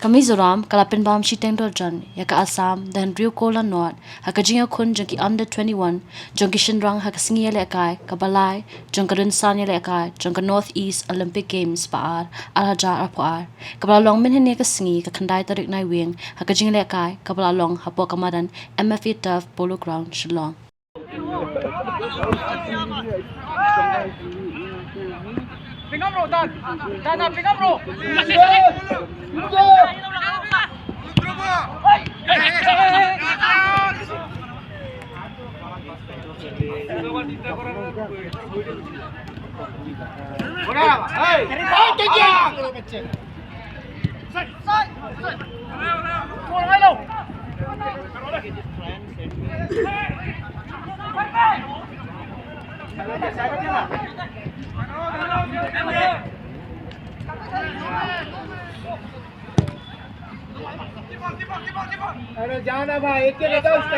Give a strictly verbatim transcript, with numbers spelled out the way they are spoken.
Ka Mizoram ka la pynbam shiteng dorjan ïa ka Assam da hynriew kol la nod ha ka jingïakhun jong ki under twenty-one jong ki shynrang ha ka sngi ïalehkai kaba lai jong ka rynsan ïalehkai jong ka North East Olympic Games ba ar, ar hajar arphew ar, kaba la long mynhynne ka sngi, ka khyndai tarik Naiwieng, ha ka jingïalehkai kaba la long hapoh ka madan M F A Turf Polo Ground, Shillong. अरे जाना भाई, एक के लेकर उसका।